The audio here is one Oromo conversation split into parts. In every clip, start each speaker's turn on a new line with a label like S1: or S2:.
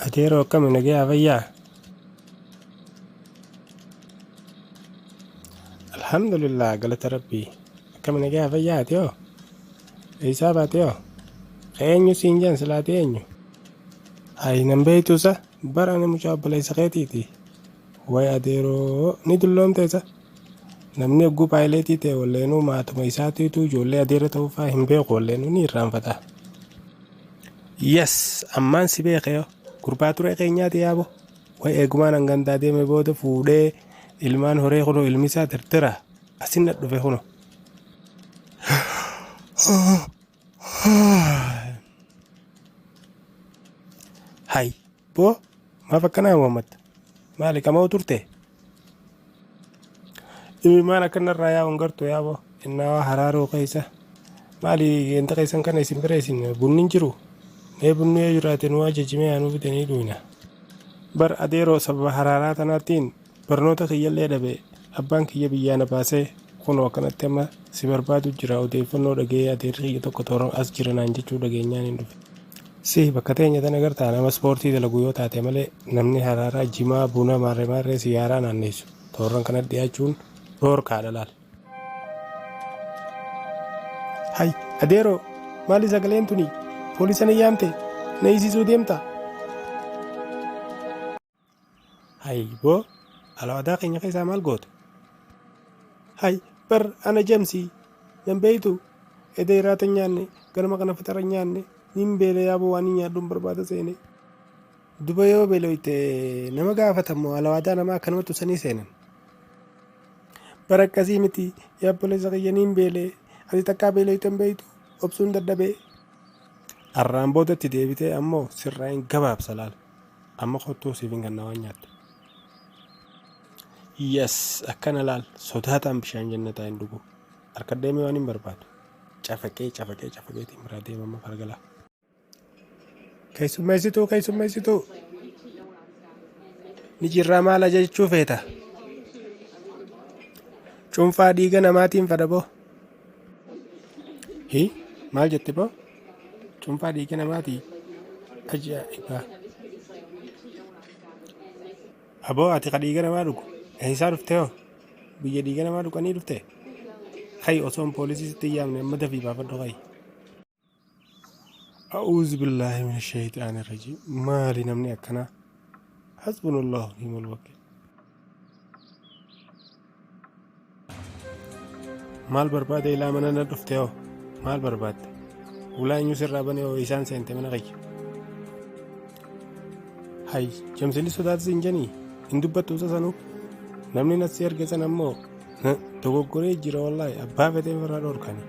S1: Adeeroo akkami nagayaa fayyaa? Alhamdulillah galata rabbii. Akkami nagayaa fayyaa ati hoo? Eessaa baate hoo? Ka eenyu siin jedhan silaa ati eenyu? Hayi nan beektu sa bara ani mucaa obboleessa keetiiti. Way adeeroo ni dulloomte sa. Namni hogguu paayileetii ta'e walleenuu maatuma isaatiitu ijoollee adeera ta'uufaa hin beeku walleenuu ni irraanfata. Yes ammaan si beeke yoo gurbaa turee keenyaati yaabo. Way eegumaan hangantaa deeme booda fuudhee ilmaan horee kunoo ilmi isaa tirtira asin na dhufe kunoo. Hay boo maaf akkanaa waamatta? Maali qama'u turte? Imimmaan akkanarraa yaa'u hin gartu yaaboo innaawaa haraaroo keessa. Maali ganda keessan kana isin bira isin bunni hin jiru? Mee bunni yoo jiraate nu ajajimee haa nu fidanii dhuyna. Bar adeeroo sababa haraaraa tanaatiin barnoota kiyyallee dhabe abbaan kiyya biyyaa na baasee kunoo akkanatti amma si barbaadu jira odeeffannoo dhaga'ee adeerri kiyya tokko toora as jira naan jechuu dhageenyaan hin dhufe. Si bakka teenya tana gartaa nama ispoortii dalagu yoo taate malee namni haraaraa jimaa buna maarree maarree siyaaraa naanneessu toorran kanatti dhiyaachuun dhoorkaadha laal. Hay adeeroo maali sagaleen tuni poolisa na yaamte na hiisisuu deemta. Hay boo alawaadaa keenya keessaa maal goota? Hay bar ana jamsi nan beeytu eda iraata nyaanne ganama kana faxara nyaanne nin beela yaaboo waan hin nyaadhuun barbaada seene. Duba yoo beeloyte nama gaafatamu alawaadaa namaa akkanumatti usanii seenan. Bara akkasii miti yaa obboleessa kiyya niin beelee ati takkaa beeloyte hin beeytu obsuun dadhabee. Arraan boodatti deebitee ammoo sirraa hin gabaabsa laal. Amma kottuu siif hin kenna waan nyaattu. Yes akkana laal sodaataan bishaan jannataa hin dhugu. Harka deemee waan hin barbaadu. Cafaqee cafaqee cafaqeetiin biraa deema amma fargalaa. Keessummeessituu keessummeessituu. Ni jirraa maal ajajachuu feeta? Cuunfaa dhiiga namaatiin fedha boo. Hi maal jette boo? Cuunfaa dhiiga namaatii? Ajaa'iba. Aboo ati ka dhiiga namaa dhugu eessaa dhufte hoo? Biyya dhiiga namaa dhuganii dhufte? Kayi osoon poolisii sitti hin yaamne amma dafii baafadhu kayi. A'uuzu billaahi mina shayxaani rajiim. Maali namni akkanaa? Hasbunallahu ni'mal wakiil. Maal barbaada ilaa mana na dhufte hoo? Maal barbaadde? Ulaa eenyu sirraa bane hoo isaan seente mana kiyya? Hay, jamsini sodaata siin janii? Hin dubbattu isa sanuu? Namni natti erge sana ammoo dogoggoree jira wallaahi abbaa fedhee ofirraa dhorkani.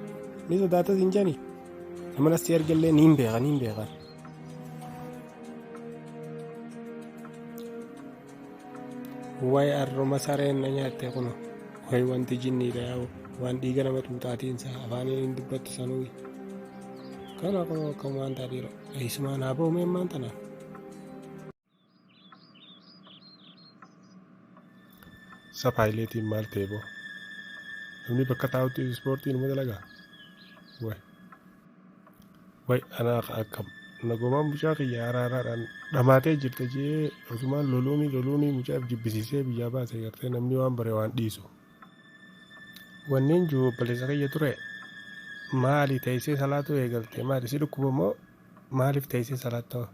S1: Ni sodaata siin janii? Nama natti ergellee niin beeka niin beeka. Way arruma sareen na nyaatte kuno. Way wanti jinniidha yaa'u waan dhiiga nama xuuxaatiinsa afaaniin hin dubbattu sanuu. Kana kunoo akkamumaan ta'a dhiiroo. Eessumaan haa ba'u mee ammaan tana.
S2: Sa paayileetiin maal ta'e boo? Namni bakka taa'utti ispoortii inuma dalagaa? Way. Way anaa ka akkam. Nagomaan mucaa kiyya araaraadhaan dhamaatee jirta jee osumaan loluunii loluunii mucaaf jibbisiisee biyyaa baase gartee namni waan bare waan dhiisu.
S1: Wanniin jiru obboleessa kiyya ture maali teessee salaatuu eegalte maali si dhukkuba moo maaliif teessee salaatta?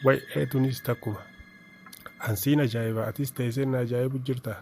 S2: Way eetunis takkuma. Ansiin ajaa'iba atis teessee na ajaa'ibu jirta.